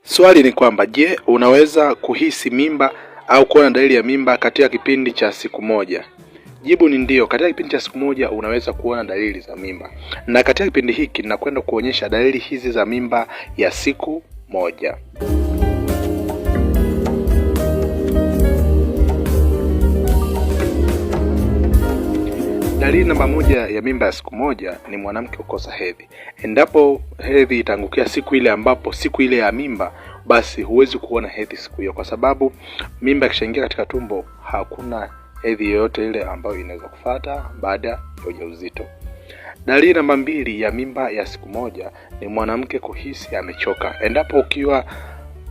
Swali ni kwamba je, unaweza kuhisi mimba au kuona dalili ya mimba katika kipindi cha siku moja? Jibu ni ndio. Katika kipindi cha siku moja unaweza kuona dalili za mimba, na katika kipindi hiki ninakwenda kuonyesha dalili hizi za mimba ya siku moja. Dalili namba moja ya mimba ya siku moja ni mwanamke kukosa hedhi. Endapo hedhi itaangukia siku ile ambapo siku ile ya mimba, basi huwezi kuona hedhi siku hiyo, kwa sababu mimba ikishaingia katika tumbo hakuna hedhi yoyote ile ambayo inaweza kufata baada ya ujauzito. Dalili namba mbili ya mimba ya siku moja ni mwanamke kuhisi amechoka. Endapo ukiwa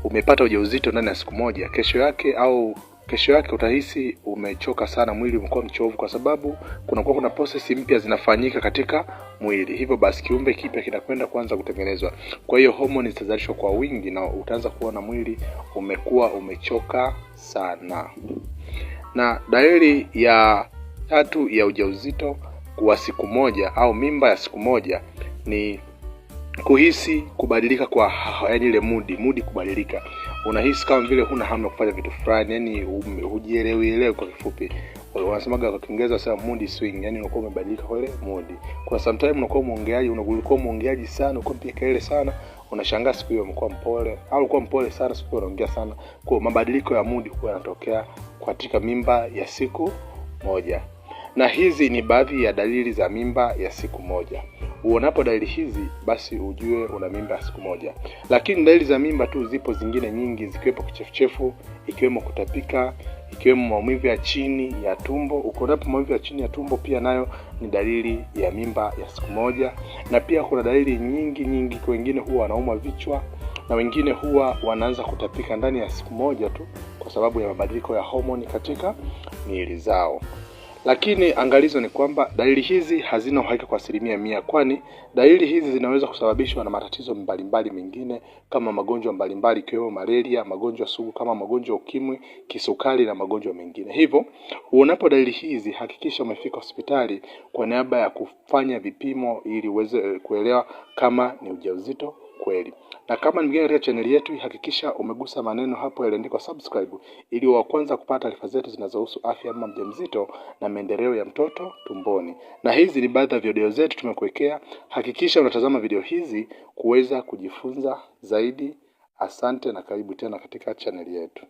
umepata ujauzito ndani ya siku moja, kesho yake au kesho yake utahisi umechoka sana, mwili umekuwa mchovu, kwa sababu kunakuwa kuna prosesi mpya zinafanyika katika mwili. Hivyo basi kiumbe kipya kinakwenda kuanza kutengenezwa, kwa hiyo homoni zitazalishwa kwa wingi na utaanza kuona mwili umekuwa umechoka sana. Na dalili ya tatu ya ujauzito kwa siku moja au mimba ya siku moja ni kuhisi kubadilika kwa, yaani ile mudi kubadilika, unahisi kama vile huna hamu ya kufanya vitu fulani, yani hujielewi elewi. Kwa kifupi wanasemaga kwa Kiingereza wanasema mood swing, yani unakuwa umebadilika kwa ile mood. Kuna sometimes unakuwa muongeaji, unakuwa muongeaji sana, unakuwa mpiga kelele sana, unashangaa siku hiyo umekuwa mpole, au ulikuwa mpole sana siku hiyo unaongea sana. Kwa mabadiliko ya mood huwa yanatokea katika mimba ya siku moja, na hizi ni baadhi ya dalili za mimba ya siku moja. Uonapo dalili hizi, basi ujue una mimba ya siku moja. Lakini dalili za mimba tu zipo zingine nyingi, zikiwepo kichefuchefu, ikiwemo kutapika, ikiwemo maumivu ya chini ya tumbo. Ukionapo maumivu ya chini ya tumbo, pia nayo ni dalili ya mimba ya siku moja. Na pia kuna dalili nyingi nyingi, wengine huwa wanaumwa vichwa na wengine huwa wanaanza kutapika ndani ya siku moja tu, kwa sababu ya mabadiliko ya homoni katika miili zao. Lakini angalizo ni kwamba dalili hizi hazina uhakika kwa 100%, kwani dalili hizi zinaweza kusababishwa na matatizo mbalimbali mengine kama magonjwa mbalimbali ikiwemo malaria, magonjwa sugu kama magonjwa ukimwi, kisukari na magonjwa mengine. Hivyo uonapo dalili hizi hakikisha umefika hospitali kwa niaba ya kufanya vipimo ili uweze kuelewa kama ni ujauzito kweli. Na kama ni mgeni katika chaneli yetu, hakikisha umegusa maneno hapo yaliandikwa subscribe ili wa kwanza kupata taarifa zetu zinazohusu afya mama mjamzito na maendeleo ya mtoto tumboni. Na hizi ni baadhi ya video zetu tumekuwekea. Hakikisha unatazama video hizi kuweza kujifunza zaidi. Asante na karibu tena katika chaneli yetu.